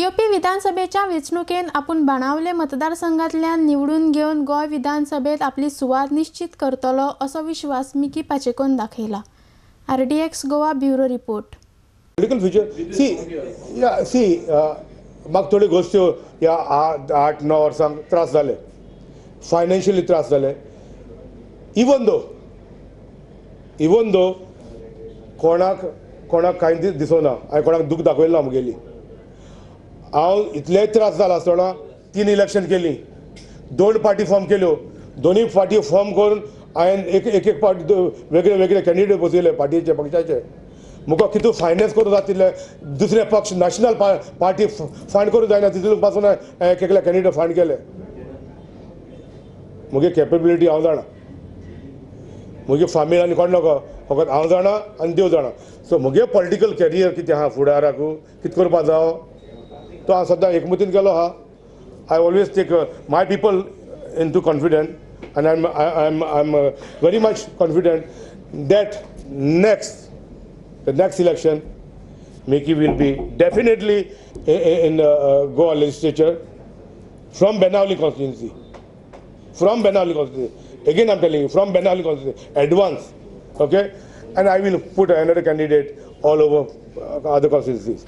येवपी विधानसभेच्या वेंचणुकेन आपूण बाणावले मतदारसंघातल्यान निवडून घेवन गोंय विधानसभेत आपली सुवात निश्चित करतलो असो विश्वास मिकी पाचेकोन दाखयला. RDX Goa bureau report. Political future, see, yeah, see, म्हाका थोड्यो गोश्ट्यो ह्या 8-9 वर्सांक त्रास जाले, फायनान्शियली त्रास जाले. इवन दो कोणाक कोणाक कांय दिसोना, हांवें कोणाक दूख दाखयलें ना म्हगेली. हांव इतलेय त्रास जाला आसतना 3 इलेक्शन केली, 2 पार्टी फॉर्म केल्यो, दोनूय पार्टी फॉर्म करून हांवें एक एक एक पार्टी वेगळे वेगळे कॅन्डिडेट बसयले पार्टीचे पक्षाचे. म्हाका कितू फायनान्स करूंक जातिल्ले दुसरे पक्ष नॅशनल पार्टी फंड करूंक जायना तितून पासून हांवें एक एकले कॅन्डिडेट फंड केले. म्हगे कॅपेबिलिटी हांव जाणा, म्हगे फामील आनी कोण नको, फकत हांव जाणा आनी देव जाणा. सो म्हगे पॉलिटिकल कॅरियर कितें आहा फुडाराकू कितें करपा जावो तो हांव सद्दां एकमतीन गेलो आहा. I always take my people into confident and I am very much confident that the next election, Mickey will be definitely in Goa legislature from Benaulim constituency. From Benaulim constituency. Again, I'm telling you, from Benaulim constituency, advance, okay? And I will put another candidate all over other constituencies.